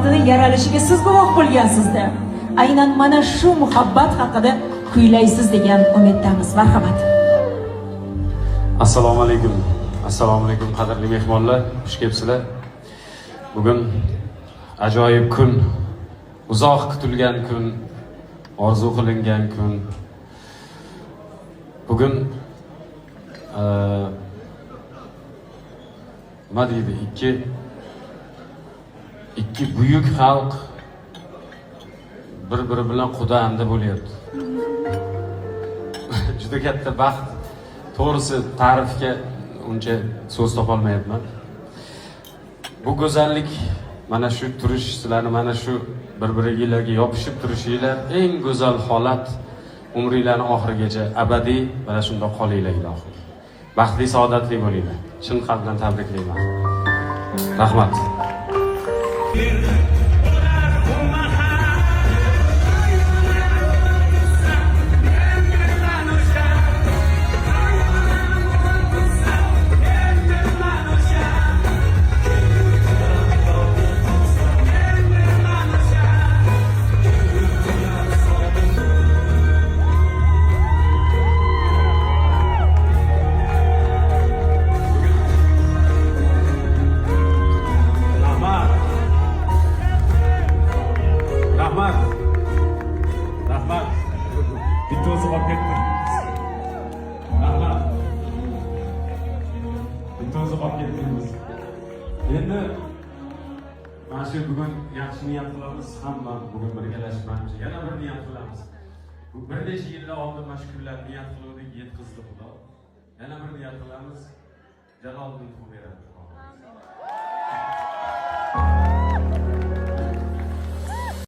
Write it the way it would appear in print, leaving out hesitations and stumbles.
muhabbatini yaralishiga siz guvoh bo'lgansizda. Aynan mana shu muhabbat haqida kuylaysiz degan umiddamiz. Marhamat. Assalomu alaykum. Assalomu alaykum, qadrli mehmonlar, xush kelibsizlar. Bugun ajoyib kun, uzoq kutilgan kun, orzu qilingan kun. Bugun nima deydi, ikki buyuk xalq bir-biri bilan quda anda bo'lyapti. Juda katta baxt. To'g'risi, ta'rifga uncha so'z topolmayapman. Bu go'zallik, mana shu turish, sizlarni mana shu bir-biringlarga yopishib turishinglar eng go'zal holat. Umringlarni oxirigacha abadiy mana shundoq qolinglar, ilohim. Baxtli, saodatli bo'linglar. Chin qalbdan tabriklayman. Rahmat. Rahmat. Rahmat. Rahmat. Bitta o'zi qolib ketdi. Rahmat. Bitta o'zi qolib ketdingiz. Endi mana shu bugun yaxshi niyat qilamiz, hamma bugun birgalashib manimcha yana bir niyat qilamiz. Bu bir necha yillar oldin mana shu kunlar niyat qiluvdik, yetkazdi Xudo. Yana bir niyat qilamiz. Jaloliddin beradi.